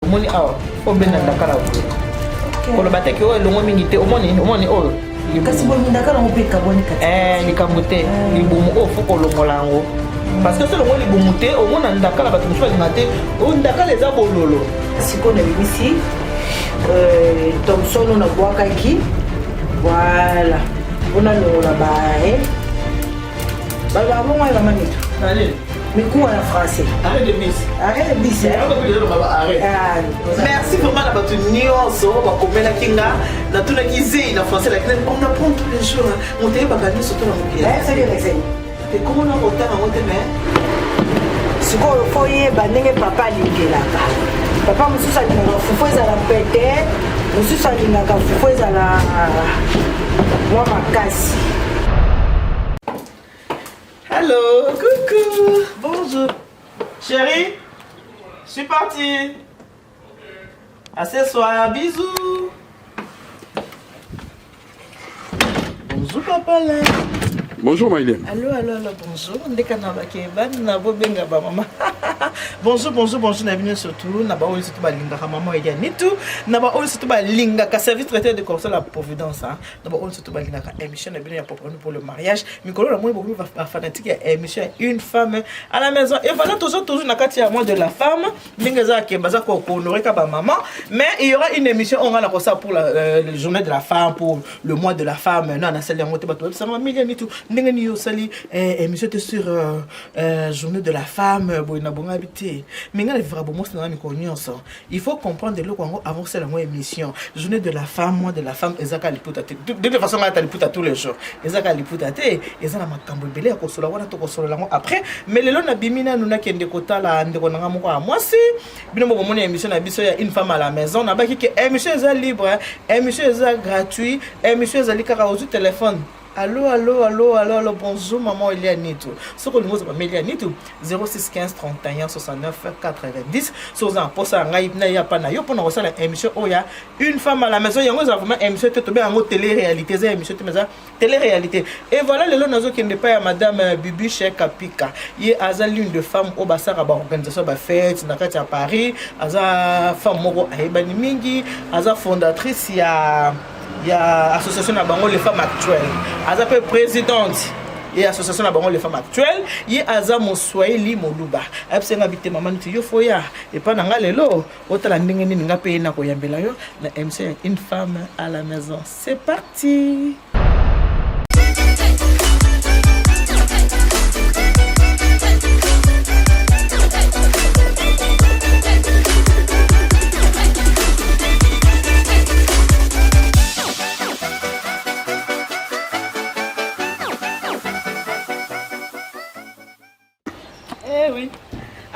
Omoni awa, obenda ndakala boye. Koloba te ke oyo elongo mingi te, omoni, omoni oyo. Kasi boye ndakala yango mpe ekabwani kati. Eh, likambo te, libumu oyo fo kolongola yango. Parce que soki olongoli libumu te, omona ndakala bato mosusu balinga te, oyo ndakala eza bololo. Sikoyo nabimisi euh, thomson oyo nabwakaki voilà mpo nalongola bae balobaka bongo ye mama mitu mikuwa na français arrêt de bus arrêt de bus ah, merci vraiment na bato nyonso oyo bakomelaki nga natunaki zei na français lakini on apprend tous les jours moto ayebaka nyonso to na mokili Ekoma na kotanga yango te mais sikoyo fo yeba ndenge papa alingelaka papa mosusu alingaka fufu ezala pete mosusu alingaka fufu ezala mwa makasi Hello, coucou, bonjour. Chérie, je suis partie. À ce soir, bisous. Bonjour papa là. Bonjour Maïlène. Allô, allô, allô, bonjour. Ndeka na bake bana bobenga ba mama. bonjour, bonjour, bonjour na bino surtout na ba oyo surtout balingaka maman Elia Nitu, na ba oyo surtout balingaka service traiteur de conseil la providence hein. Na ba oyo surtout balingaka émission na bino ya propre pour le mariage. Mikolo na moi beaucoup ba fanatique ya émission une femme à la maison. Et voilà toujours toujours na kati ya mois de la femme. Ndenge eza ke baza ko honorer ka ba maman, mais il y aura une émission on la ça pour la euh, journée de la femme pour le mois de la femme. Non, na sali yango te bato bayebisanga milia mitu ndenge nini osali eh, émission te sur euh, euh, journée de la femme boye na bonga te. Mais nga na vivra bomos na mikolo nyonso. Il faut comprendre eloko yango avant kosala yango émission. Journée de la femme, mois de la femme ezaka liputa te. De toute façon nga ta liputa tous les jours. Ezaka liputa te, eza na makambo ebele ya kosolola wana tokosolola yango après. Mais lelo nabimi nanu nakende kotala ndeko na nga moko ya mwasi. Bino moko bomoni émission na biso ya une femme à la maison. Nabaki ke émission eza libre, émission eza gratuit, émission ezali kaka ozwi téléphone. Allo, allo, allo, allo, allo, bonjour maman Elia Nitu. Soki olingi ozwa mama Elia Nitu 06 15 31 69 90. Soki oza na posa ya ngai na ya pa na yo mpona kosala émission oyo ya une femme à la maison yango eza vraiment émission te tobenga yango télé réalité eza émission te mais eza télé réalité. Et voilà lelo nazokende epai ya madame euh, Bibiche Kapika. Ye aza l'une de femmes oyo basalaka ba organisation ba fête na kati ya Paris. Aza femme moko ayebani mingi, aza fondatrice ya ya association na bango les femmes actuelles aza mpe présidente ye association na bango les femmes actuelles ye aza moswahili moluba ayebisa nga bite mama niti yo foya epai na nga lelo otala ndenge nini nga mpe ye nakoyambela yo na mc une femme à la maison c'est parti Eh oui.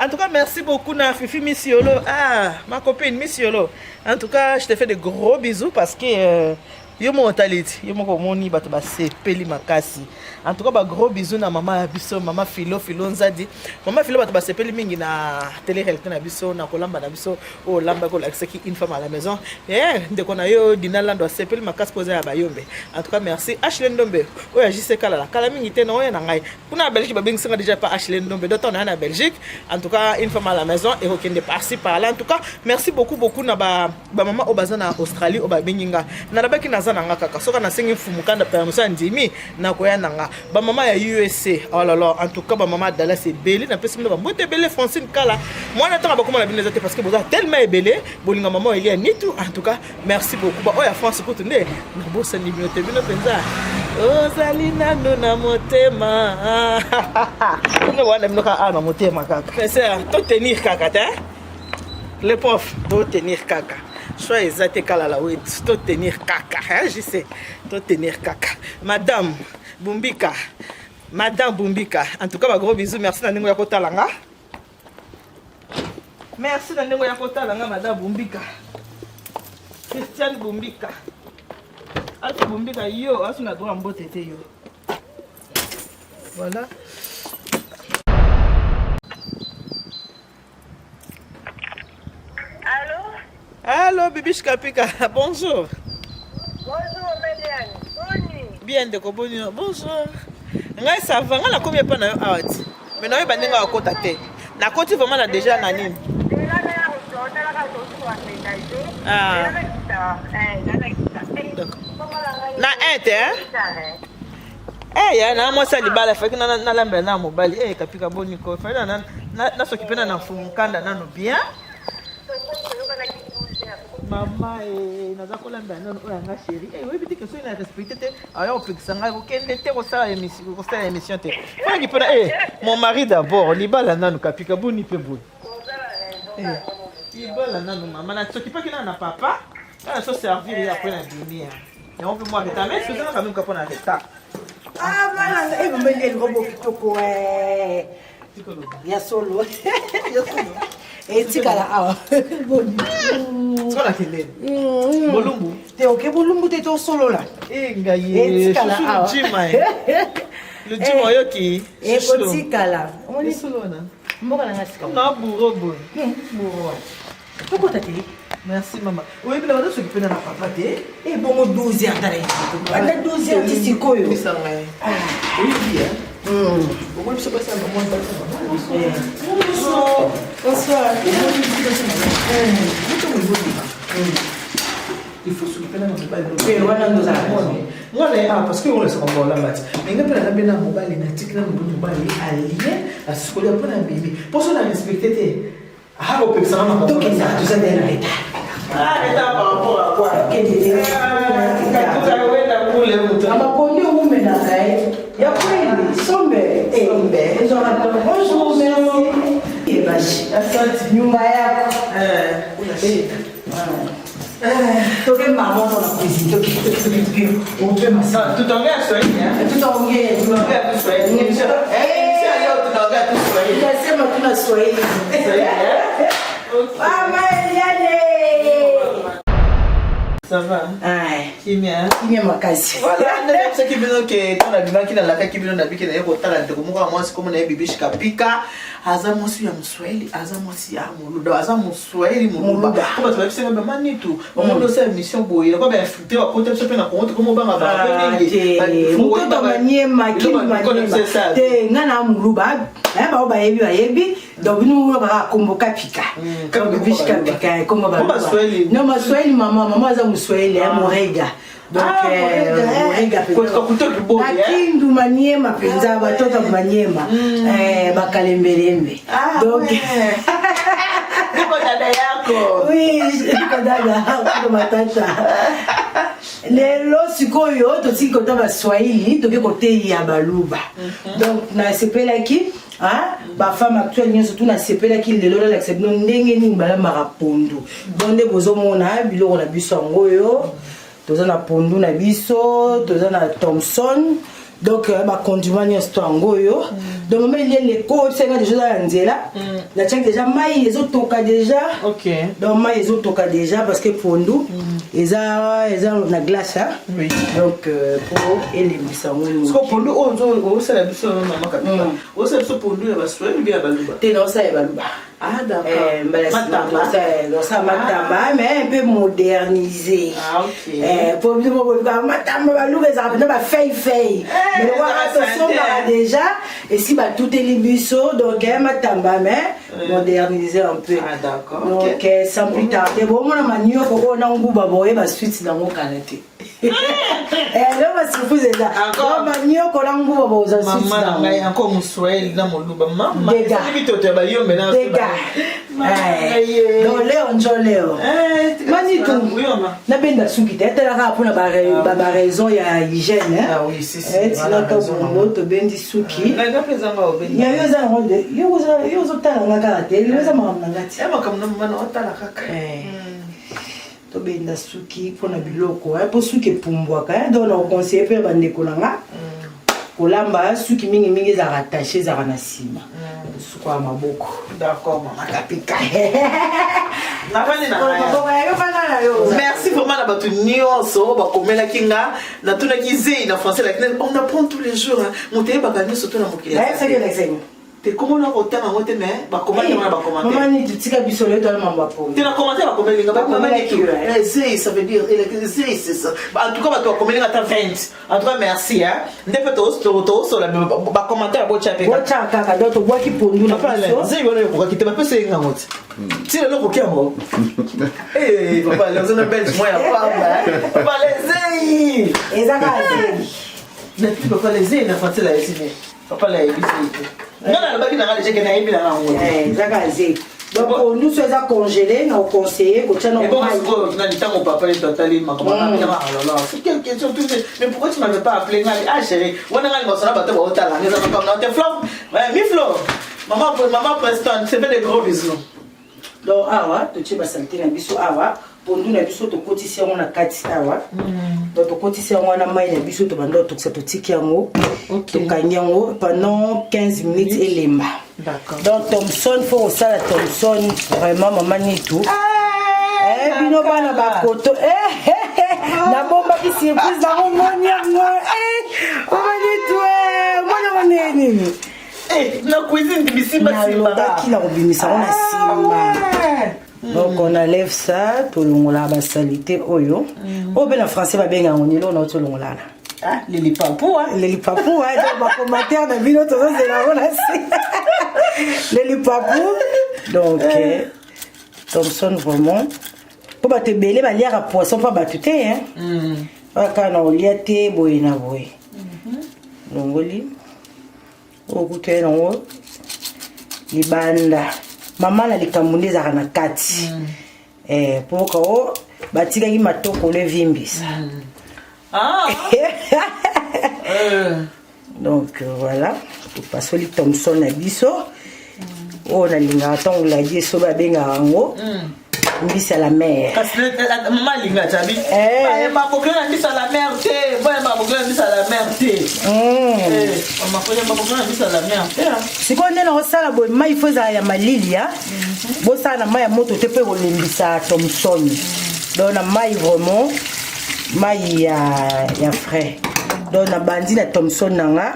En tout cas, merci beaucoup, na Fifi Missiolo. Ah, ma copine Missiolo. En tout cas, je te fais de gros bisous parce que euh, yo moko otali ti yo moko omoni bato basepeli makasi en tout cas ba gros bisous na mama ya biso mama filo filo nzadi mama filo bato basepeli mingi na télé réalité na biso na kolamba na biso oyo olambaki olakisaki une femme à la maison eh, ndeko na yo dina lando asepeli makasi mpo eza ya bayombe en tout cas merci ashle ndombe oyo ajise kalala kala mingi te na oyo na ngai kuna na belgique babengisi nga déjà pa ashle ndombe doto na na belgique en tout cas une femme à la maison ekokende par-ci par là en tout cas merci beaucoup beaucoup na ba bamama oyo baza na australie oyo babengi nga nalobaki naza na nga kaka soki nasengi mfumu kanda permission andimi nakoya na nga bamama ya usa oh là là en tout cas bamama ya dallas ebele napesi bino bambote ebele francine kala mwana ntango bakoma na bino eza te parce que boza tellement ebele bolinga mama oyo elia nitu en tout cas merci beaucoup baoyo ya france kutu nde nabosani bino te bino mpenza ozali nano na motema bino wana bino kaka na motema kaka totenir kaka te Le prof, to tenir kaka. Choix eza te kalala wetu, to tenir kaka. Hein, je sais. To tenir kaka. Madame Bumbika. Madame Bumbika. En tout cas, ba gros bisous. Merci na ndenge ya kotala nga. Merci na ndenge ya kotala nga Madame Bumbika. Christiane Bumbika. Alpha Bumbika yo, asu na droit mbote te yo. Voilà. Allô Allô, Bibiche Kapika, bonjour. Bonjour, Méliane. Boni. Bien, ndeko boni. Bonjour. Ngai ça va, ngai nakomi epa na yo awa ti. Mais nayoba ndenge akota te. Nakoti vraiment na déjà na nini? Ah. Na un te hein? Eh ya na mwasi ya libala faki nalambela na mobali eh kapika boni ko faki nasokipe na na mfumu kanda nano bien mama eh, naza kolambela nano oyo yanga chéri eh, oyebi te ke soki na respecte te aya kopekisa ngai kokende te kosala émission te faki mpona eh, mon mari d'abord libala nano kapika boni mpe boye eh, libala nano mama nasokipaki nano na papa nga naso servir ye apres na bimi yango mpe mwa retard mais excuse nga quand même ka mpona retard. Ah, bana eh, mama Eliane robo kitoko eh. Ya solo. Etikala awa. Boni. Sikola kendeni. Bolumbu. Te oke bolumbu te tosolola. Eh ngai ye. Etikala awa. Jima. Le jima oyoki. Ekotikala. Omoni solo wana. Mboka na nga sika. Na bourreau boye. Bourreau. Tokota te. Merci mama. Oyebi na bazo soki na papa te. Eh bongo 12 heures tala. Banda 12 heures ti sikoyo. Bisa ngai. Ah. Oyebi hein. Omoni biso basi ya mama basi ya mama. Bonsoir. Bonsoir. Omoni biso basi ya mama. Moto moyibodima. Il faut s'occuper na mobali. Eh wana ndozala. Mwana ye ah parce que on esaka mbola mati. Mais ngai mpe naza mpe na mobali natiki na mobali alie asukoli mpo na bimi. Mpo so na respecte te. Ah, kopekisa nga makambo. Tokenda toza deya na retard. Ah, retard par rapport à quoi? Tokende te. Katuka wenda kule moto. Amakondi owumelaka ye. Ya kweli sombe. Sombe. Ezwaka bonjour merci. Ebashi. Asante. Nyumba yako. Eh, una shida. Toke mama na cuisine. Toke toke toke. Ope masa. Tutaongea Kiswahili eh? Tutaongea. Tutaongea tu Kiswahili. Eh, leo tunaongea tu Kiswahili. Tunasema tuna Swahili. Kiswahili eh? Okay. Mama Eliane. Ça va? Ai. Kimia. Kimia makasi. Voilà, nayebisaki bino ke ntango nabimaki nalakaki bino nabiki naye kotala ndeko moko ya mwasi komona ye bibishi kapika aza mwasi ya moswahili aza mwasi ya moluba aza moswahili moluba po bato bayebisaka mama nitu bamoni osala émission boye lokola bainfiltre bakota biso mpe na kongo tokomi obanga Ah, te mototo manyema kini manyema te nga na moluba bao bayebi bayebi donc bino olobaka kombo kapika bibishi kapika kombo baluba non maswahili mama mama aza moswahili ya morega donc morega nakindu maniema mpenza batoto maniema bakalembelembe donc Niko dada yako. Oui, niko dada, niko matata. Lelo sikoyo totiki kota baswahili toke koteya baluba. Donc nasepelaki bafemme actuelle nyonso tu nasepelaki lelo nalakisa bino ndenge nini balambaka pondu. Donc nde bozomona biloko na biso yango oyo toza na pondu na biso toza na Thomson donc bakondima nyonso to yango oyo. Donc mama Eliane ekosenga deja oza na nzela natiaki deja mai ezotoka deja. Donc mai ezotoka deja parce que pondu eza eza na glace hein? Oui. Donc po elembisa yango. Siko pondu oyo osala biso mama Kapika, osala biso pondu ya baswahili mpe ya baluba? Te, naosala ya baluba. Ah d'accord. Matamba. Osala matamba mais un peu modernisé. Ah ok. Po biso moko matamba baluba ezalaka mpenza bafeifei mais wana tosombaka déjà esi batuteli biso donc matamba mais modernisé un peu. Ah d'accord. Donc sans plus tarder bomona manioko oyo na nguba boyeba suite nango kala te. Lelo basurprise eza manioko na nguba boza suite. Mama na ngai encore moswahili na moluba mama bitoto ya bayombe na dega. Donc leo njo leo manitu nabenda suki te etalaka mpona baraison ya hygiène etilaka bongo tobendi suki yayo eza yango yo ozotala nga kaka te lelo eza makambo na nga ti tobenda suki mpona biloko mpo suki epumbwaka. Donc na koconseille mpe bandeko na nga kolamba suki mingimingi ezalaka attaché ezalaka na nsima suka ya maboko. D'accord mama Kapika, navandi na maboko ya yo vanda na yo. Merci vraiment na bato nyonso oyo bakomelaki nga natunaki zei na français lakini on apprend tous les jours moto eyebaka nyonso to na mokili. Nayebisaki olakisaki. Te kombo na kotanga yango te mais bakomaki yango na bacommentaire. Maman ni tika biso le tala mamba po. Te na commentaire bakomeli nga bakomeli ki. Eh zei ça veut dire zei c'est ça. En tout cas bato bakomeli nga ata 20. En tout cas merci hein. Nde pe to to to sola ba commentaire bo chape. Bo cha kaka donc tobwaki pondu na biso. Zei wana yokokaki te bapesa ye ngango ti. Ti lelo okoki yango. Eh papa les na belge moi ya pamba. Papa les zei. Eza kaka zei. Na papa les zei na français la esine. Papa la yebi zei te. Nga nalobaki na nga deja ke nayebi na nga yango te. Eh, eza kaka zei. Donc pondu so eza congelé na oconseille kotya na mai. Na ntango papa ye totali makambo mm. na alala. C'est quelle question tout mais pourquoi tu m'avais pas appelé ngai ah chérie wana ngai liboso na bato baotala ngai eza makambo na te Flo mi Flo maman maman Preston c'est fait des gros bisous. Donc awa totie basalite na biso awa pondu na biso tokotisi yango na kati awa mm. donc tokotisi yango wana mai na biso tobanda otokisa totiki yango tokangi yango pendant 15 minutes elemba donc thomson fo kosala thomson vraiment mama nitu ah, eh, bino bana bakoto eh, eh, nabombaki surprise nango moni yango mama nitu moni yango ndenge nini Eh, na cuisine bisimba nalobaki na kobimisa yango na nsima donc on enlève ça tolongolaka basalite oyo mm. oyo mpe na français babenga yango nilo na oti olongolana ah, lelipapu lelipapu donc bacommentaire na bino tozozela yango na se lelipapu donc eh. Thomson vraiment mpo bato ebele baliaka poisson mpo bato te mm. kaka na olia te boye na boye mhm. longoli oyo kutu ye nango libanda mama na likambo nde ezalaka na kati mm. eh, mpo kao batikaki matokolo evimbisa mm. ah. euh. donc euh, voilà topasoli thomson na biso mm. oyo nalingaka ntango ladi esobe abengaka yango mm. mbisi ya la mer kasi eh, eh, mama alinga jabi eh. bayemba bokilo na mbisi ya la mer te bayemba bokilo na mbisi ya la mer te bayemba bokilo na mbisi ya la mer te sikoyo nde nakosala boye mai fo ezala ya malili ya mhm. bosala na mai ya moto te mpo ekolembisa thomson donc na mai vraiment mai ya, ya frais donc nabandi na thomson na nga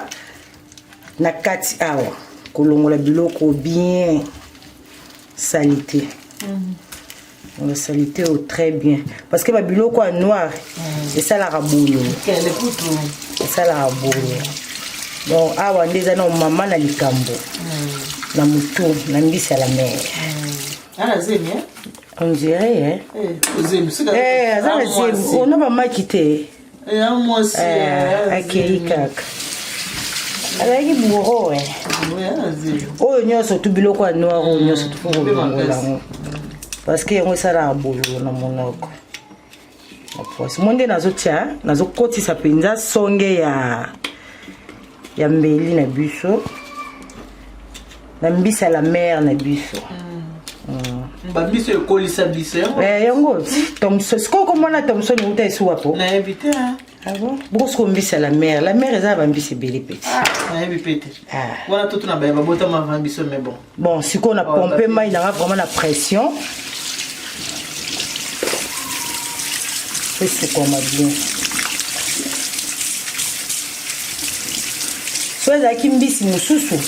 na kati awa kolongola biloko bien salite mm. salite oyo très bien parce que babiloko ya noir mm. esalaka bololo esalaka bololo donc awa nde eza na mama na likambo mm. na motu na mbisi ya la mer mm. on dirait eh, aza na zemi ona bamaki te eh, akei kaka azalaki bourreau eh. oyo nyonso tu biloko ya noir oyo nyonso tu fo kolongola yango parce que yango esalaka bololo na monoko mo nde nazotia nazokotisa mpenza songe ya ya mbeli na biso na mbisi ya la mer na biso mm. bambiso ekolisa biso yango eh, yango thomson sikoyo komona thomson euta esuwa po nayebi te ah boko sikoyo mbisi ya la mer la mer eza na bambisi ebele peti ah, nayebi pe te ah. wana totuna baye babotama avant biso mais bon bon sikoyo na oh, pompe mai nanga vraiment na pression esukama bien so ezalaki mbisi mosusu mm.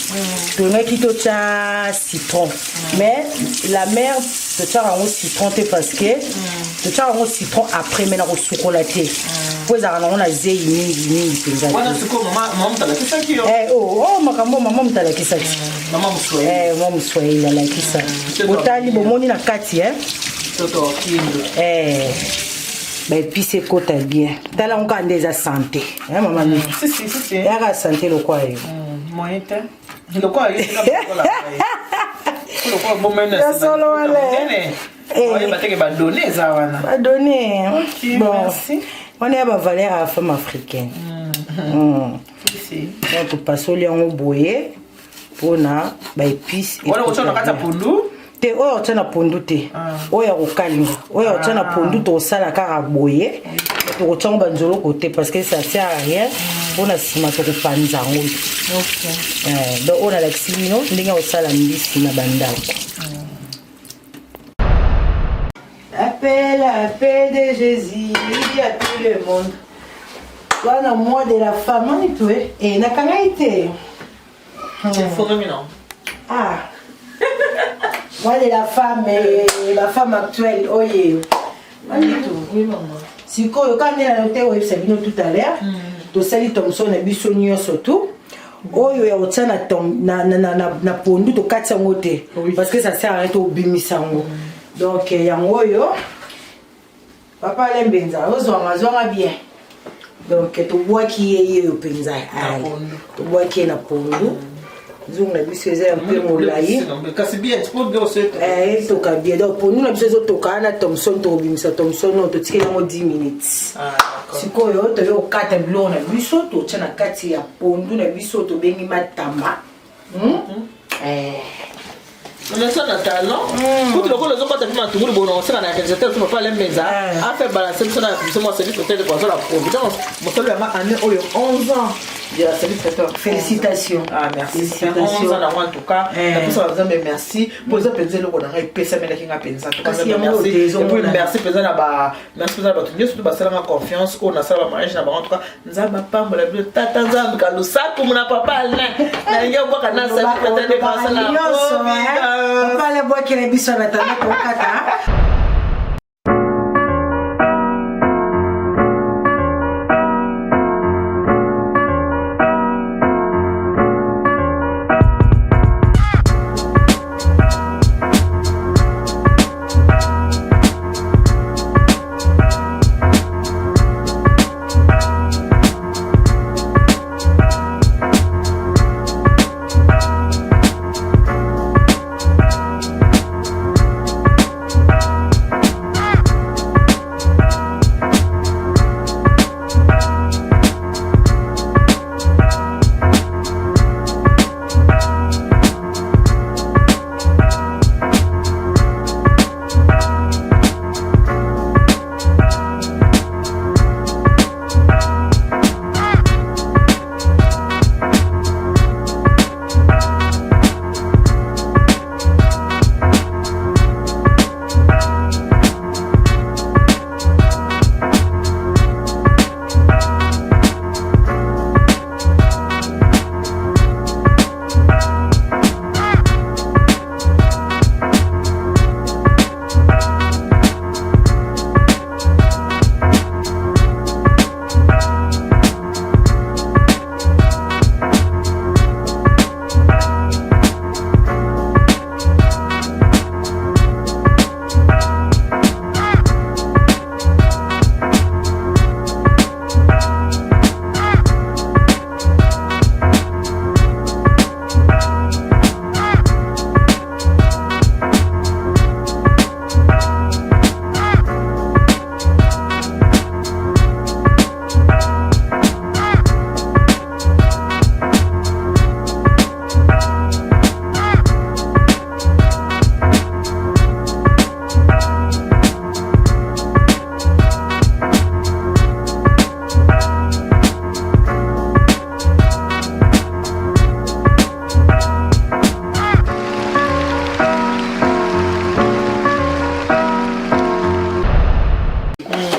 tolingaki totya citron mm. mais la mer totyaka yango citron te parce que mm. totyaka yango citron après mais na kosukola te mpo ezalaka nango na zei mingi mingi mpenza eh, oh, oh, makambo mama moto alakisaki mama moswahili alakisa botali bomoni na kati eh? eh, baepise ekota bien tala yango kaka nde eza sante eh, mama mi yaka sante lokwa yo ya solo wana bateke badonne eza wana badonne bon wana ya bavaleur ya femme africaine mm. Mm. donc topasoli yango boye mpona baepice wana otya na kati ya pondu te oyo otya na pondu te ah. oyo ya kokalinga oyo otya na ah. pondu tokosala kaka boye tokotya yango banzoloko te parce que ça sert à rien mpona nsima tokopanza yango eh, donc oyo nalakisi bino ndenge ya kosala mbisi na bandako Appel, appel de Jésus à tout le monde. Wana mois de la femme, ani tu eh, nakanga ite. Efongami non. Ah. Moi de la femme, eh, la femme actuelle, oye. Manitou. Oui, maman. Sikoyo kaka nde na te oyebisa bino tout à l'heure mm. tosali thomson na biso nyonso tout oyo ya kotia na, na, na, na, na, na pondu tokati yango te oui. parce que ça sert à rien tobimisa yango mm. donc eh, yango oyo papa lembenza ozwanga zwanga bien donc tobwaki ye ye oyo mpenza tobwaki ye na pondu nzungu na biso eza ya mpe molai etoka bien donc pondu na biso ezotoka wana thomson tokobimisa thomson oyo totikeli yango 10 minutes ah, sikoyo toye kokata biloko na biso totya na kati ya pondu na biso tobengi matamba hmm? Eh. Naza na talent. Hmm. Kutu lokola ozokata mpe matungulu bono osala na réalisateur to papa Lembenza eh. a fait balancer biso na biso mwa service traiteur de Kwazo la Providence. Mosolo ya ma année oyo 11 ans ya service traiteur. Félicitations. Ah merci. Félicitations. 11 ans na en tout cas. Eh. Na pesa Nzambe merci. Po eza penza eloko na ngai epesamelaki nga penza. En tout cas merci. Et puis merci penza na ba merci penza na bato nyonso to basalanga confiance oyo nasala ba mariage na bango en tout cas nzambe apambola bino tata nzambe kalusaku muna papa alain nalingi obwaka na papa alain bwakela biso na tanda kokata.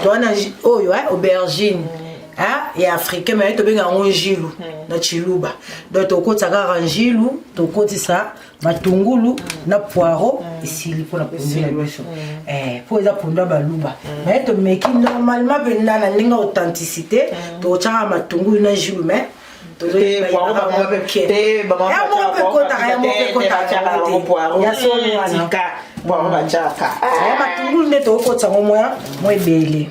Towana oyo aubergine ya africain mais tobenga yango njilu na chiluba. Donc tokotisa kaka njilu, tokotisa matungulu na poireau, esili mpona pondu na biso, mpo eza pondu ya baluba. Mais tomeki normalement mpenza na ndenge authenticité, tokotyaka matungulu na njilu, mais ya solo wana matungulu nde tokokotisa yango mwa mwa ebele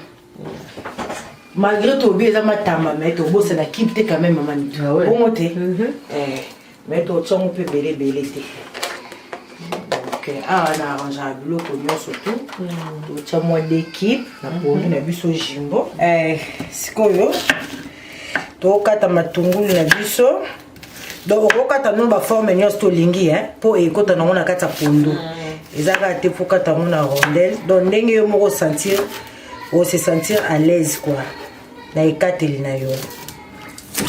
malgré tobi eza matamba, mais tobosana kipe te quand même, mama Nitu, bongo te, mais totia yango mpe ebele ebele te. Donc awa na arrangeaka biloko nyonso tu, totia mwa d'équipe na pondu na biso jimbo. Sikoyo tokata matungulu na biso. Donc okokata no baforme nyonso tolingi mpo ekota nango na kati ya pondu. Eza kaka te mpo kata yango na rondelle. Donc ndenge yo moko sentir, ose sentir à l'aise quoi na ekateli na yo.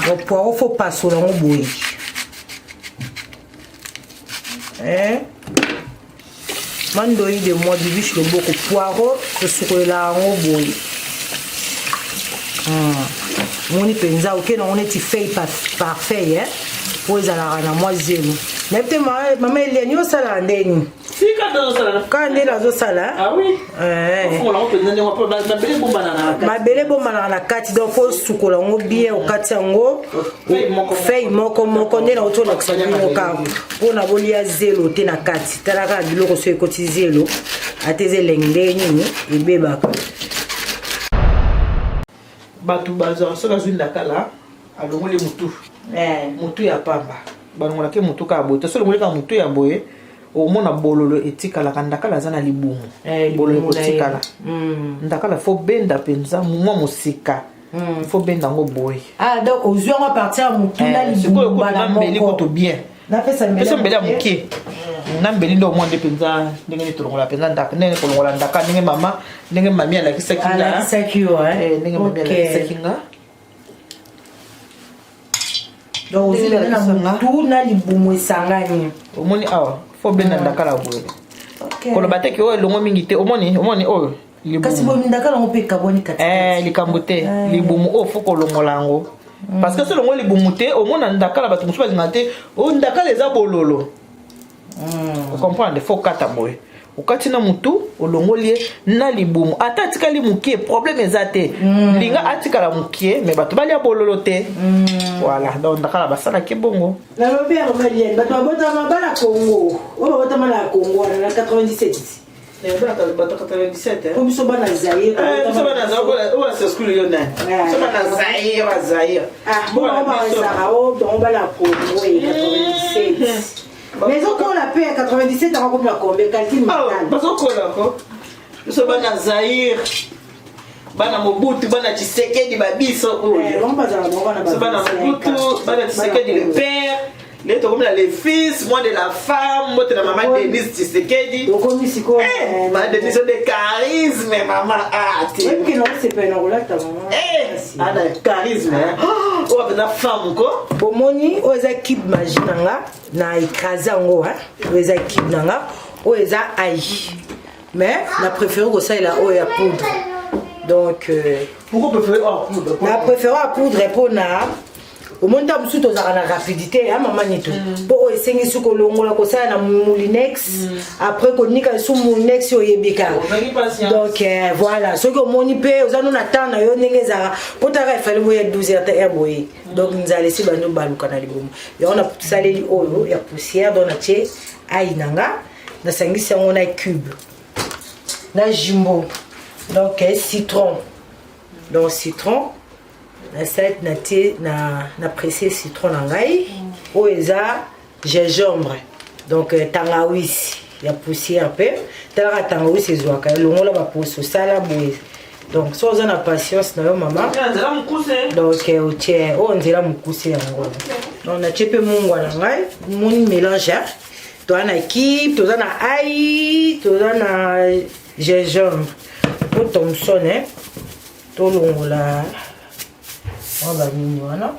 Donc poireau faut pasola yango boye. Mandoi de moi, bibiche loboko, poireau tosukolela yango boye. Moni mpenza oke nango neti feuille par feuille. mpo ezalaka na mwa zelo. Nayebi te mama Eliane, yo osalaka ndenge nini? Kaka nde nazosala. Ah eh. Mabele ebombanaka na kati, donc fo osukola yango bien, okati yango feuille moko moko nde nauti olakisa bino kaka mpona bolia zelo te na kati. Tala kaka biloko soki ekoti zelo, ata eza elengi ndenge nini, ebebaka. Bato bazwa, soki azwi ndakala, alongoli motu eh. Motu ya pamba, balongolaki motu kaka boye te. So olongoli kaka motu ya boye, omona bololo etikalaka. Ndakala aza na libumu eh, bololo ekotikala. Ndakala fo benda mpenza mwa mosika, fo benda yango boye. Ah, donc ozwi yango à partir ya motu na eh, sikoyo libumu kutu na mbeli kutu bien. Napesa pesa mbeli ya moke na mbeli nde omwa nde mpenza ndenge nini tolongola mpenza ndaka, ndenge kolongola ndaka, ndenge mama, ndenge mami alakisaki nga. Alakisaki yo? Eh, ndenge mami alakisaki nga. Donc ozwi na motu na libumu esangani. Omoni awa, fo benda ndakala boye. Koloba te ke oyo elongo mingi te. Omoni, omoni oyo. Kasi boye ndakala yango mpe ekabwani kati. Eh, likambo te. Libumu oyo fo kolongola yango, parce que so olongoli libumu te, omona ndakala, bato mosusu balingaka te, oyo ndakala eza bololo. Ocomprendre? Fo kata boye, okati na motu, olongoli ye na libumu. Ata atikali mokie, problème eza te. Linga atikala mokie, mais bato balia bololo te. Voilà, donc ndakala basalaki bongo. Nalobi ya mama Eliane, bato babotama bana Congo, oyo babotama na Congo wana na 97. Bato 97. Po biso bana Zaire. Biso bana Zaire, oyo aseskulu yo nani? Biso bana Zaire, ba Zaire. Bongo bazalaka o bango bana Congo e 97, mais ezokola mpe ya 97 akokomi na combien? Calcul mental. Bazokola ko. Biso bana Zaire, bana Mobutu, bana Tshisekedi, babiso oyo. Bango bazala bango bana. Biso bana Mobutu, bana Tshisekedi le père, nde tokomi na le fils, moi de la femme. Mbote na mama Denise Tshisekedi. Okomi sikoyo. Mama Denise de charisme, mama ate. Oyebike na osepela na kolata mama. Ana charisme oyo apenza femme ko. Bomoni, oyo eza cube Maggi na nga, na écrase yango. Oyo eza cube na nga, oyo eza ail, mais na préféré kosalela oyo ya poudre. Donc Pourquoi préférer oyo ya poudre? Na préféré ya poudre mpona omoni ntango mosusu tozalaka na rapidité ya mama Nito, mpo oyo esengi su kolongola, kosala na moulinex, après konika lisusu moulinex, oyebi kaka. Donc voilà, soki omoni mpe oza no na temps na yo ndenge ezalaka, mpo taka efali boya 12 heures te heure boye, donc nzala esi bando baluka na libumu yango. Nasaleli oyo ya poussière, donc natie ail na nga, nasangisi yango na cube na Jumbo, donc citron. Donc citron nasali, natie na presse citron na ngai. Oyo eza gingembre, donc tangawisi ya poussière mpe. Talaka tangawisi ezwaka, elongola baposo, osala boye. Donc so oza na patience na yo mama, donc otie oyo nzela mokuse yango. Donc natie mpe mungwa na ngai. Moni mélange, toza na cube, toza na ail, toza na gingembre po thomson. Tolongola mwa banini wana.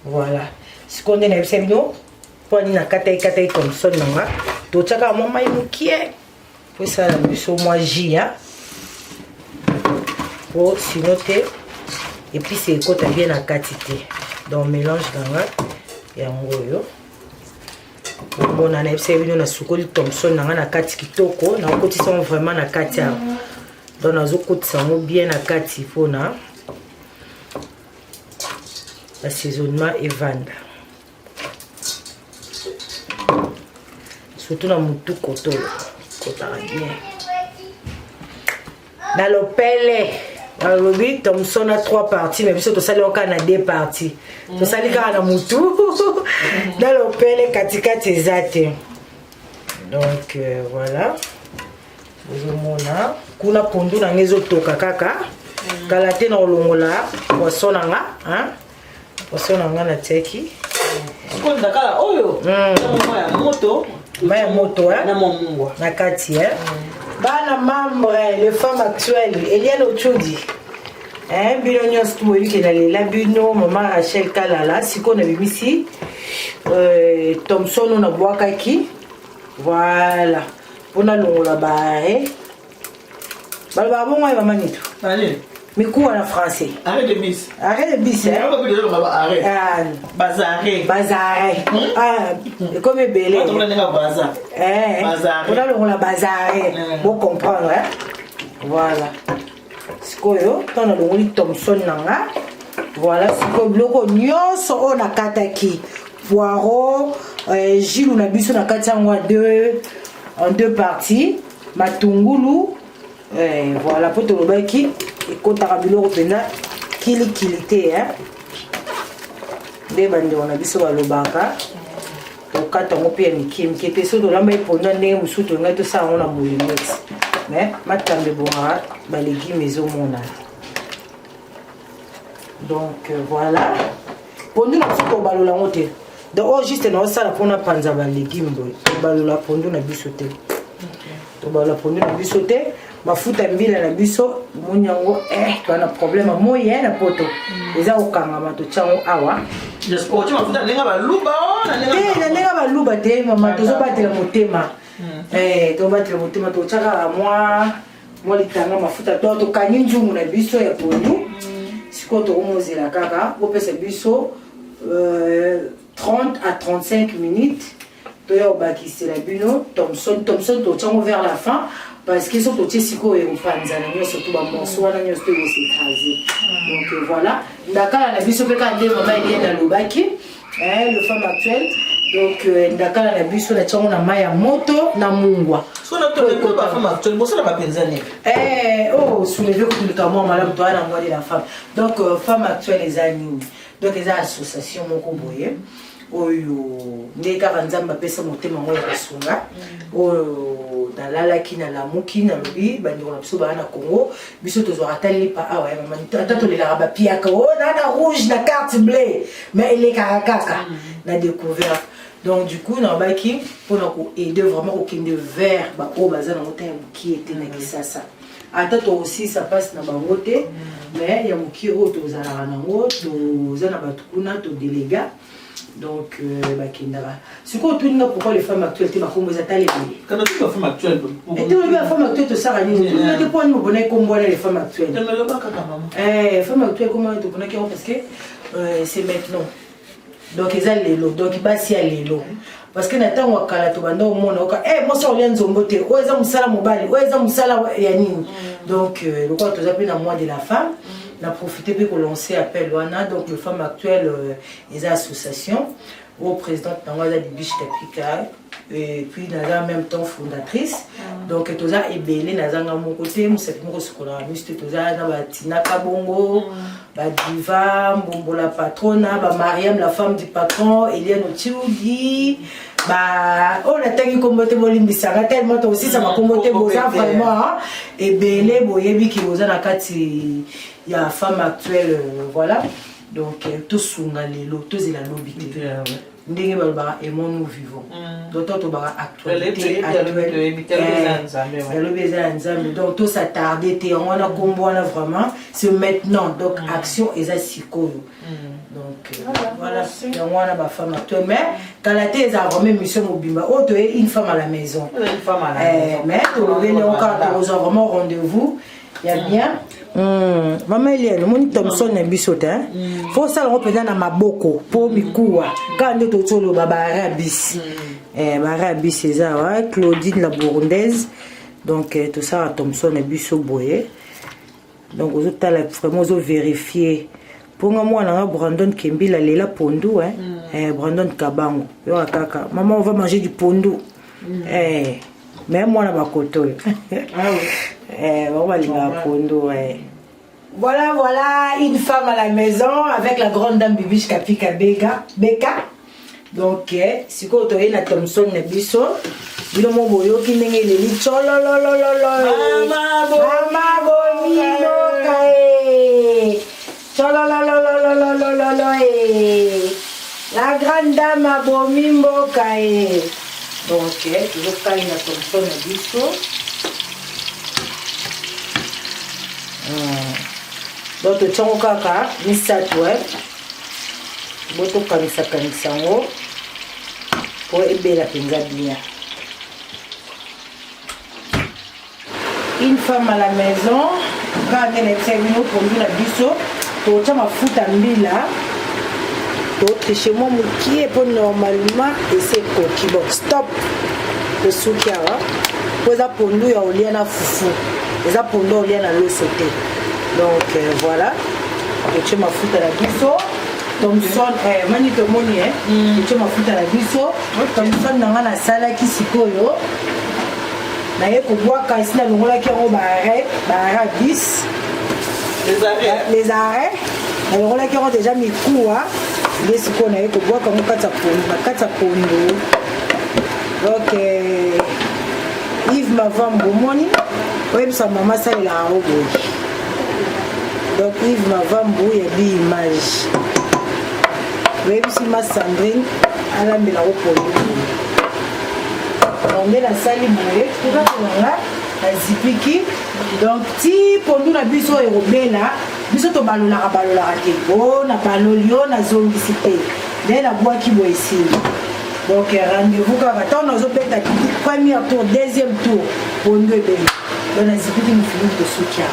Voilà, sikoyo nde nayebisa bino mpo nini nakataki kataki thomson na nga. Totiaka mwa mai mokie po esala biso mwa jus, po sino te épice ekota bien na kati te. Donc mélange na nga yango oyo. Omona, nayebisa bino, nasukoli thomson na nga na kati kitoko, nakotisa yango vraiment na kati awa. Donc nazokotisa yango bien na kati mpona assaisonnement evanda, surtout na motu koto kotaka bien na lopele. Balobi thomson na trois parties, mais biso tosali yango kaka na deux parties. Tosali kaka na motu na lopele, katikati eza te. Donc voilà, ozomona kuna pondu na nga ezotoka kaka. Kala te na kolongola poisson na nga, poisson na nga natiaki. Kala oyo ya moto. Mai ya moto. Na mwa mungwa. Na kati. Bana membre, les femmes actuelles, Eliane Ochudi, bino nyonso tu boyebi ke nalela bino. Mama Rachel Kalala, sikoyo nabimisi thomson oyo nabwakaki. Voilà, mpona longola bare, balobaka bongo. Aye mama Nito. Mikuwa na français. Arrêt de bus. Arrêt de bus. Hein? Arrêt. Ah. Bazarrêt. Bazarrêt. Ah, ekomi ebele. Eh. Mpona longola bazarrêt. Bo comprendre hein? Voilà. Sikoyo ntango nalongoli Thomson na nga. Voilà, sikoyo biloko nyonso oyo nakataki poireau, euh, jilu na biso na kati yango en deux parties, matungulu Eh, voilà mpo tolobaki ekotaka biloko mpenza kilikili te eh? nde bandeko na biso balobaka tokata yango mpe ya mike mike te soki tolamba eponda ndenge mosusu tolingai tosala yango na moulinex mais matamba ebongaka balegume ezomonana donc euh, voilà pondu na biso tobalola yango te donc oyo juste naosala mpona panza balegume boye tobalola pondu na biso te tobalola pondu na biso te mafuta mbila na biso omoni yango eh, toa na problème ya moi eh, na poto mm. eza kokangama totya yango awa te na ndenge baluba te mama tozobatela motema mm. eh, tozobatela motema totya kaka mwa mwa litanga mafuta to tokangi nzungu na biso ya pondu sikoyo tokomozela kaka bopesa biso 30 euh, à 35 minutes toya kobakisela bino thomson thomson totyango vers la fin parce que soki totie sikoyo ekopanzana nyonso to bamorso wana nyonso to ekosecrase donc euh, voilà ndakala na biso mpe kaka nde mama eliene alobaki eh, le femme actuelle donc euh, ndakala na biso na tiango na mai ya moto na mungwa eh, oh, souleve kutulika mwa malamu toya na ngwali la femme donc euh, femme actuelle eza nini donc eza association moko boye oyo nde kaka nzambe apesa motema yango ya kosunga oyo nalalaki nalamuki nalobi bandeko na biso baa na congo biso tozwaka ata lipa awa ya mama ata tolelaka bapiaka o oh, na na rouge na carte bleu mais elekaka kaka mm. na découverte donc du coup nalobaki mpona koaide vraiment kokende vers baoyo baza nango ta ya mokie te na mm. kisasa ata tokosisa mpasi na bango te mm. mais ya mokie oyo tozalaka nango toza na bato kuna todelega donc euh, bakendaka sikoyo otuni nga pourquoi les femmes actuelles te bakombo eza tala ebele ete olobi ba femme actuelle tosala nini otuni nga te mpo nini oponaki kombo wana les femmes actuelles eh, femme actuelle kombo wana toponaki yango parce que euh, c'est maintenant donc eza lelo donc basi ya lelo parce que na ntango ya kala tobanda omona oka e mwasi akolia nzombo te oyo eza mosala mobali oyo eza mosala ya nini donc euh, lokola toza mpe na mois de la femme na profite mpe kolancer appel wana donc le femme actuelle euh, eza association oyo présidente nango aza bibiche kapika et puis naza en même temps fondatrice mm. donc toza ebele naza nga moko te mosapi moko sokolaka miso te toza na batina kabongo mm. badiva mbombola patrona bamariam la femme du patron eliane otiudi ba oyo natangi nkombo te bolimbisanga tellement tokosisa mm, bakombo te boza vraiment ebele boyebi ki boza na kati ya femme actuelle euh, voilà donc euh, tosunga lelo tozela lobi te ndenge balobaka aimons nous vivons mm. donc to tobaka actualité actuelle eza ya nzambe donc tosatarde te yango wana nkombo wana vraiment c'est maintenant donc mm. action eza sikoyo mm. donc euh, voilà yango wana bafemme actuelle mais kala te ezala vraiment émission mobimba oyo toye une femme à la maison eh, mais tolobeli yango kaka tokozwa vraiment rendez-vous ya bien mm. mama eliane omoni thomson na biso te mm. fo osala yango mpenza na maboko mpo mikuwa kaka nde toti oloba baarabis mm. eh, baarabis eza awa claudine la burundaise donc eh, tosala thomson na biso boye donc ozotala vraiment ozoverifie mpo nga mwana nga brandon kembila lela pondu eh? Mm. Eh, brandon kabango yoka kaka mama on va manger du pondu mm. eh, mais mwana bakoto oyo ah eh, bango balingaka pondu eh. Voilà, voilà, une femme à la maison avec la grande dame Bibiche Kapika Beka. Beka. Donc, eh, sikoyo toye na Thomson na biso. Bino mo boyoki ndenge eleli tsolololololo. Mama bomi mboka eh. Tsolololololololo eh. La grande dame abomi mboka eh. Donc, eh, tozokalinga Thomson na biso. Hmm. Donc totiango kaka misato eh. Botokangisakanisa yango mpo ebela mpenza bien. Une femme à la maison. Kaka nde nayebisaki bino, pondu na biso totya mafuta mbila, totriche mwa mokie mpo normalement esi ekoki. Bon, stop, tosuki awa mpo eza pondu ya olia na fufu, eza pondu ya olia na loso te. Donc voilà, totie mafuta na biso. Thomson, mani tomoni, totie mafuta na biso. Thomson na nga nasalaki sikoyo, naye kobwaka esi nalongolaki yango baarrêt, baarrêt 10, les arrêts, nalongolaki yango déjà mikuwa. Nde sikoyo naye kobwaka yango kati ya pondu, na kati ya pondu. Donc Yves Mavambo, omoni, oyebisa mama asalelaka yango boye. Donc Yves Mavambo ya bi image, oyebisi ma Sandrine alambela yango pondu boye. Donc nde nasali boye, nga nazipiki. Donc ti pondu na biso oyo ekobela, biso tobalolaka balolaka te. O na baloli, o nazongisi te, nde nabwaki boye, esili. Donc rendez-vous kaka ntango nazobeta premier tour, deuxième tour, pondu ebeli. Donc nazipiki mofiliki, tosuki awa.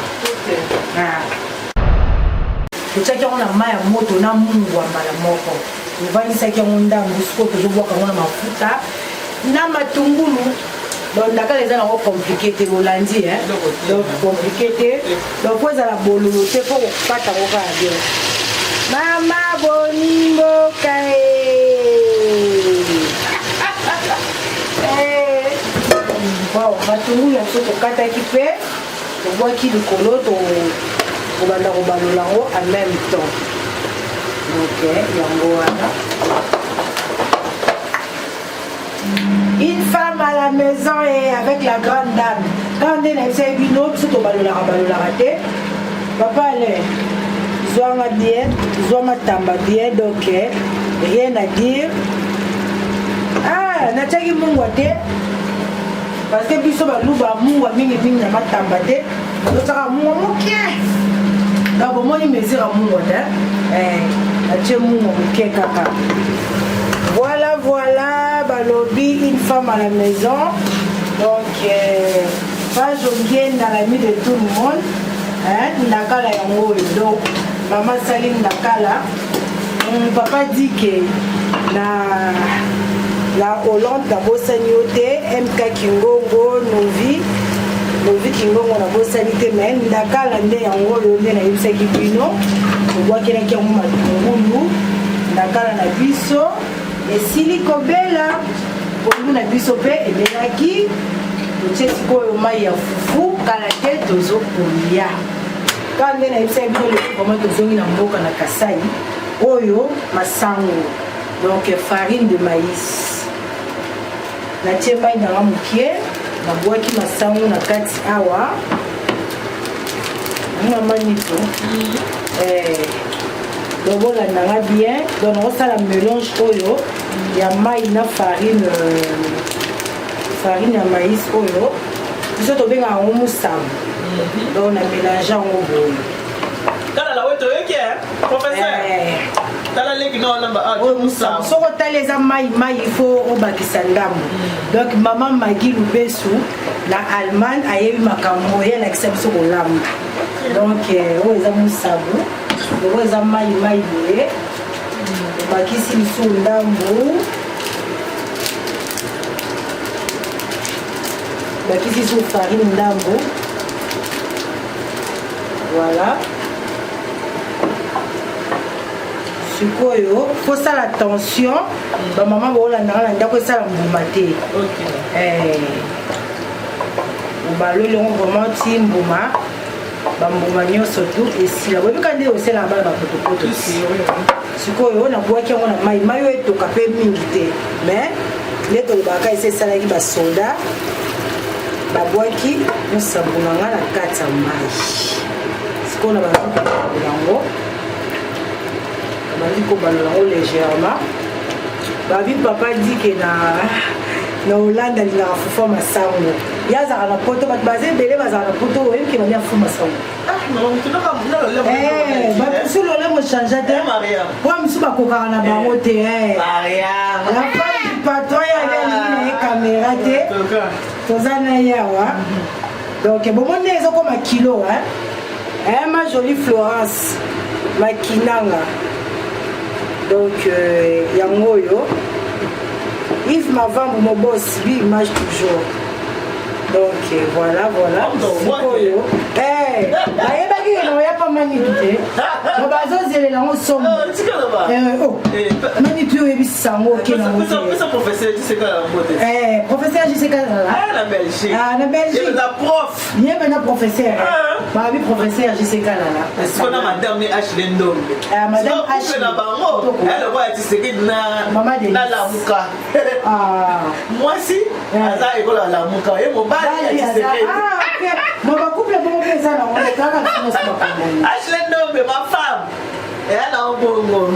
Totiaki yango na mai ya moto na mungwa mbala moko, tovandisaki yango ndambu. Sikoyo tozobwaka yango na mafuta na matungulu. Donc ndakala eza nango compliqué te, bolandi, donc compliqué te. Donc po ezala bololo te, mpo kokata yango kaka bien. Mama boni mboka e, bon, matungulu ya biso tokataki mpe tobwaki likolo, tobanda kobalola yango en même temps. Donc yango wana, une femme à la maison et avec la grande dame. Quand nde nayebisaki bino, biso tobalolaka balolaka te. Papa Alain, zwanga bien, zwa matamba bien. Donc rien à dire. Ah, natiaki mungwa te parce que biso baluba mungwa mingimingi na matamba te, totiaka mungwa moke. Donc bomoni mesure ya mungwa te, natie mungwa moke kaka. Voilà, voilà, balobi une femme à la maison. Donc page Ongienda, l'ami de tout le monde, hein, ndakala yango oyo. Donc mama asali ndakala. Papa dit que na la Hollande nabosani yo te. MK Kingongo, Novi, Novi Kingongo, nabosani te. Mais ndakala nde yango oyo, nde nayebisaki bino, tobwakelaki yango matungulu. Ndakala na biso esili kobela, pondu na biso mpe ebelaki. Totie sikoyo mai ya fufu, kala te tozokolia. Kaka nde nayebisaki bino, lelo vraiment tozongi na mboka na Kasai. Oyo masango, donc farine de maïs. Natie mai nanga mokie, nabwaki masango na kati awa. Mama Nito, donc bolandanga bien. Donc nakosala mélange oyo ya mai na farine, farine ya maïs oyo biso tobengaka yango musambu. Donc na mélange yango boye. Tala la oyo toyoki, professeur. Tala leki na wana. Oyo musambu, soki otali eza mai mai, il faut obakisa ndambo. Donc mama Magi Lubesu na Allemagne ayebi makambo oyo, alakisa biso kolamba. Donc oyo eza musabu, oyo eza mai mai boye, obakisi lisusu ndambu, bakisi lisusu farine ndambu. Voilà, sikoyo fosala attention, bamama bolandanga na ndako, esala mbuma te. Obaloli yango vraiment ti mbuma, bambuma nyonso tu esila. Boyebika nde oselaka bana bapotopoto. Sikoyo nabwaki yango na mai, mai oyo etoka mpe mingi te, mais nde tolobaka esi esalaki basoda. Babwaki mosambo na nga na kati ya mai. Sikoyo na bandi kobalola yango, bandi kobalola yango légèrement. Babi papa dike na Hollande alingaka fufu masango. Ye azalaka na Poto, bato baza ebele bazalaka na Poto. Oyebi ke balia fufu masango, bato lolemo change te, po misu bakokaka na bango te. La femme du patron, ye alingi na ye caméra te, toza na ye awa. Donc bomoni nde ezokoma kilo. Eh, ma jolie Florence Makinanga. Donc, euh, yango oyo. Yves Mavambu, mon boss, lui, image toujours. Donc, euh, voilà, voilà. Sikoyo. Eh, bayebaki ke naoya pa manitu te. Mo bazozelela yango somo. Eh, oh. Manitu oyebisa yango oke nango te. Professeur JCK Eh, professeur JCK Ah, na Belgique. Ah, na Belgique. La prof. Ye mena professeur. Ah. Babi professeur JCK Lala. Sikoyo na madame ne Ashley Ndombe. Ah, madame Ashley. na bango. Elle lokola Tshisekedi na Mama Denise. na Lamuka. Ah. Mwasi aza ekolo ya Lamuka. Ye mobali ya Tshisekedi. Ah, ok. Bon, ba couple bongo mpe eza nango kaka biso nyonso bakongani. Ashley Ndombe ma femme. Eya na bongo.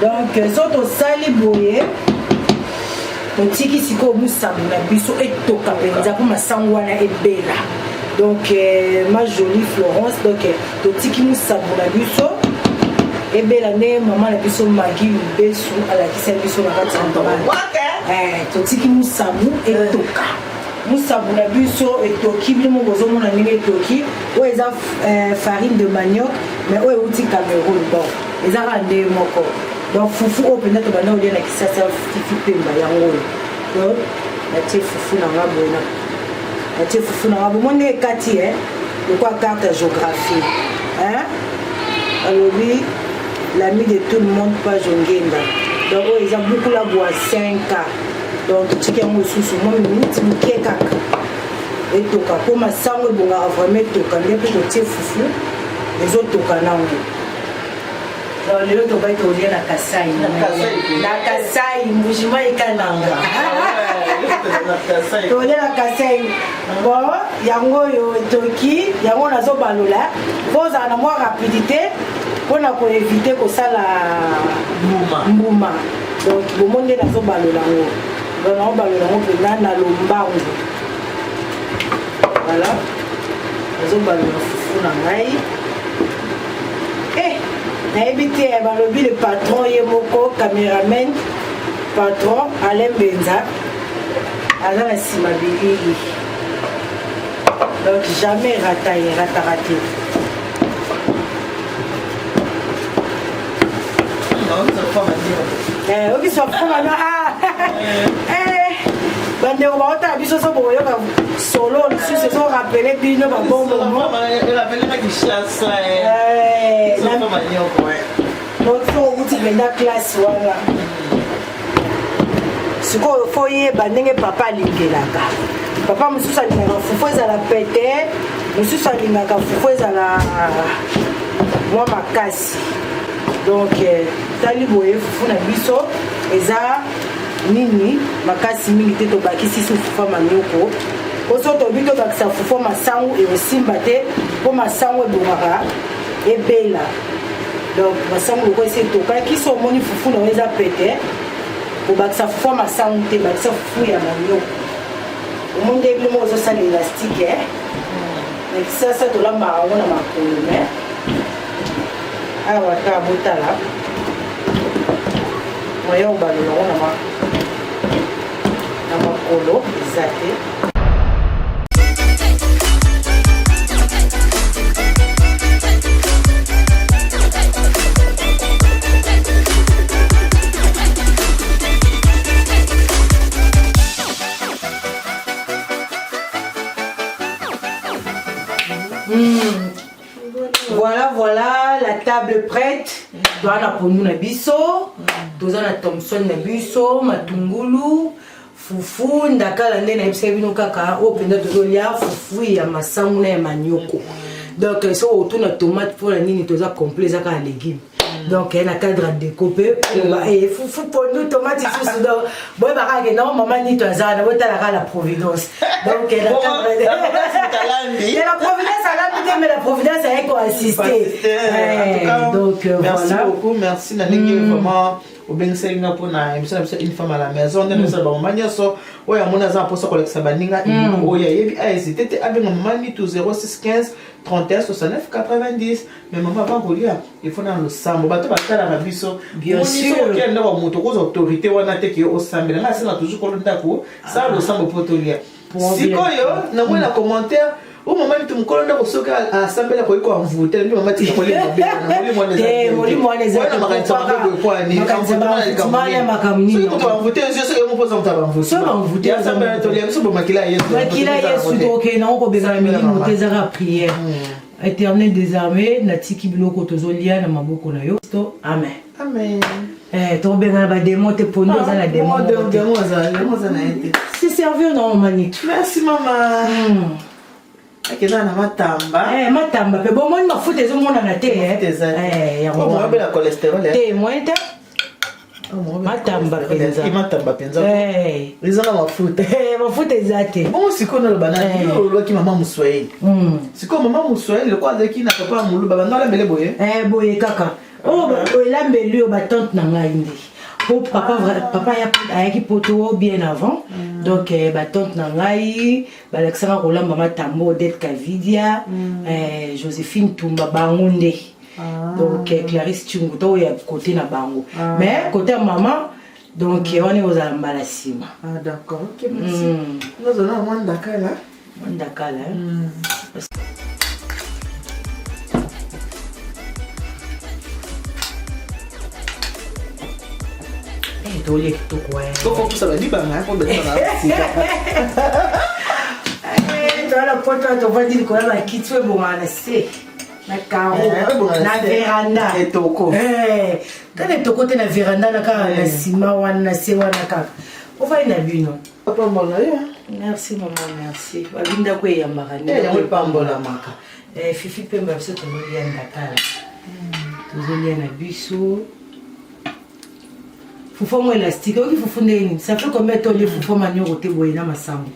Donc so tosali boye totiki sikoyo mosabu na biso etoka mpenza mpo masango wana ebela donc euh, ma jolie florence donc euh, totiki mosabu na biso ebela nde mama na biso magi lubesu alakisa biso na kati ya eh, totiki mosabu etoka mosabu na biso etoki bino moko bozomona ndenge etoki oyo eza euh, farine de manioc mais oyo euti cameroun bon eza kaka ndenge moko donc fufu oyo mpenza tobanda kolia na kisasa fifi pemba yango oyo donc natie fufu na nga boye na natie fufu na nga bomoi ndenge ekati e lokola carte ya géographie hein? alobi l'ami de tout le monde page ongenda donc oyo eza bukula bwa 5 k donc totiki yango lisusu mwa minute moke kaka etoka mpo masango ebongaka vraiment etoka nde mpe totie fufu ezotoka nango Donc, lelo tobai tolia na kasai na kasai mbujimai kananga tolia na kasai bon yango oyo etoki yango nazobalola mpo ozala na mwa rapidité mpo na koevite kosala mbuma donc bomoni nde nazobalola yango donc naobalola yango mpenza na lombangu voilà nazobalola fufu na ngai Eh, nayebi te eh, balobi le patron ye moko cameraman patron Alain Benza aza na nsima bilili donc jamais rata ye rataka te eh, okisa foma na ah, eh, bandeko baotala biso so bokoyoka solo lisusu ezorapele bino babongo owuti mpenza classe wana sikoyo fo yeba ndenge papa alingelaka papa mosusu alingaka fufu ezala pete mosusu alingaka fufu ezala mwa makasi donc eh, tali boye fufu na biso eza nini makasi mingi te tobakisi su fufu ya manioko po so tobi tobakisa fufu ya masangu ekosimba te mpo masangu ebongaka ebela donc masangu lokola esi etokaki so omoni fufu na yo eza pete kobakisa fufu ya masangu te bakisa fufu ya manioko omoni nde bino moko ozosala elastike eh? na kisasa tolambaka yango na makolo me awa kaka botala moyen obalola yango na makolo eza te Voilà, voilà, la table prête. Toza na pondu na biso, toza na Thomson na biso, matungulu, fufu, ndakala nde nayebisaki bino kaka oyo mpenza tozolia fufu ya masangu na ya manioko. Donc soki otuna tomate mpo na nini toza complet eza kaka legume. Donc na cadre ya deco mpe eh, fufu pondu tomate lisusu donc boyeba kaka ke nao mama nito aza wana botala kaka la providence donc eh, la providence alambi te mais la providence aye koassiste eh, donc euh, merci beaucoup merci na ndenge mm. vraiment obengisaki nga mpona émission na biso une femme à la maison ndenge osala bamama nyonso oyo amoni aza na mposa kolakisa baninga mm. oyo ayebi ahésite te abenga mama nitu 0615 31 69 90 mais mama avant kolia il faut na losambo bato batalaka biso Bien sûr. okia ndako ya moto okozwa autorité wana te ke osambela ngai asenga toujours kolo ndako sala losambo mpo tolia Problème. sikoyo namoni na commentaire O mama nitu mokolo ndako soki asambeli akoki koenvoute nde mama tika molimo mabe wana molimo wana Te, molimo wana eza wana makanisa mabe boye kwa nini Makanisa ba- ya makambo nini soki moto envoute yo soki yo mopoza moto abanvoute Soki ba-envoute, ya asambela tolia biso bo makila ya Yesu makila yesu tokende nango kobengana Sambela milimo mama. te ezaka prière éternel des armées natiki biloko tozolia na maboko na yo to amen amen Eh, tokobengana bademo te pondo oza na demo moko te. demo aza demo aza na ye te se servir na manitu merci mama akenda na matamba Eh, matamba mpe bomoni mafuta ezomonana te eh. Mafuta eza te. Eh, yango Oh, wana. moyobela cholestérol eh. te moyen te Oh, moyobela Matamba cholestérol, mpenza. eh. Matamba mpenza Eh. eza na mafuta Eh, mafuta eza te bongo sikoyo naloba nani Eh. yo olobaki mama moswahili sikoyo mama moswahili lokola azalaki na papa ya moluba banda olambele boye Eh, boye kaka oyo elambeli oyo batante na ngai nde po papa papa ayaki poto bien avant donc eh, batante na ngai balakisaka kolamba matambo odette kavidia eh, joséphine tumba bango nde donc eh, clarisse tshungu to oyo ya kote na bango mais kote ya mama donc wana ekozala mbala nsima ah d'accord ok merci nazala na mwa ndakala ndakala eh? Eh, tolia kitoko eh. tokopusa balibanga po betana sika Eh, toza na poto wana tovandi likolo ya bakiti oyo ebongaka na se na karo Eh, ebongaka na na se. veranda Etoko. Eh, kaka etoko te na veranda na kaka na nsima wana na se wana kaka ofandi na bino apambola yo merci mama merci babi ndako eyambaka Eh, yango epambolamaka. Eh, fifi pemba biso tozolia ndakala tozolia na biso fufu yango élastique oyoki fufu ndenge nini ça fait combien tolie fufu manioko te boye na masango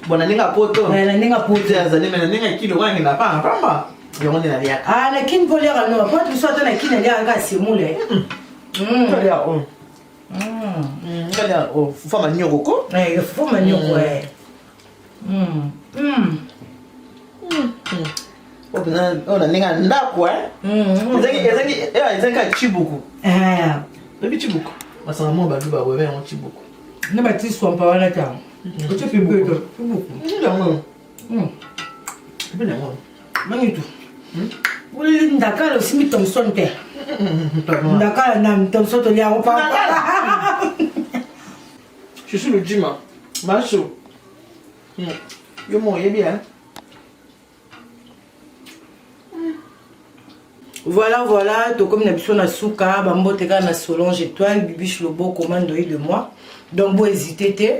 bon na ndenge ya poto Eh, na ndenge ya poto te azali me na ndenge ya kilo wangi na pamba pamba yango nde naliaka ah na kini mpo oliaka no po biso ata na kini aliaka kaka semule ngalia o ngalia o fufu ya manioko ko Eh, fufu manioko eh. Oyo na ndenge ya ndako ezangi kaka chibuku Eh, oyebi chibuku masanga moko baluba boye yango chibuku na bati swampa wana ta otie pibuku yango ebi yango manitu oleli ndakala osimbi thomson te ndakala na thomson tolia yango papa Je suis le Jima. Macho. Yo mo oyebi hein. Voilà, voilà, tokomi na biso na suka, bambote kaka na Solange Étoile, Bibiche Loboko, Mandoyi de moi. Donc, bo hésiter te,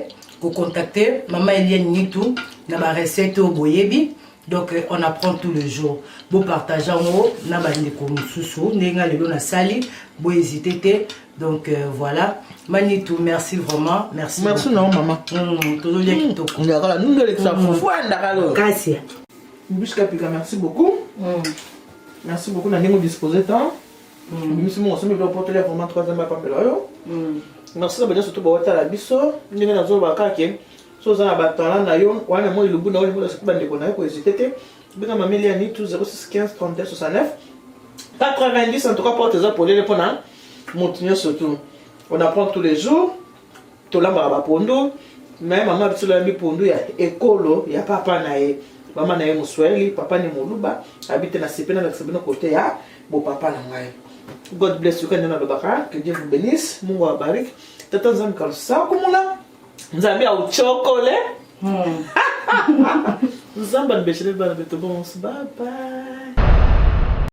ko contacter Maman Eliane Nitu na ba recette oyo boyebi. Donc, on apprend tous les jours. Bo partager yango na bandeko mosusu ndenge nga lelo nasali, bo hésiter te. Donc, voilà. Manitou, merci vraiment. Merci. Merci na mama. Tozolia kitoko. Ndakala nundu elekisa fufu ya ndakala. Kasi. Bibiche Kapika, merci beaucoup. Merci beaucoup na ndenge odisposé temps. Bimisi mongo osombi biloko po tolia vraiment troisième apambela oyo. Merci na banyonso to bawatala biso ndenge nazoloba kaka ke so oza na batalent na yo wana mwa elubu na yo olingi olakisa bandeko na yo kohésite te benga mama Eliane tu 06 15 32 69 90. En tout cas, porte eza polele mpona moto nyonso tu. On apprend tous les jours. Tolambaka bapondu, mais mama biso loyambi pondu ya ekolo ya papa na ye. Mama na ye moswahili, papa ni moluba. Abi te na sepe nalakisa bino kote ya bopapa na ngai. God bless you. Kande nalobaka que Dieu vous bénisse, Mungu awabariki. Tata Nzambe kalusakumula, Nzambe auchokole, Nzambe anibeshele bana beto bonso. Bye bye.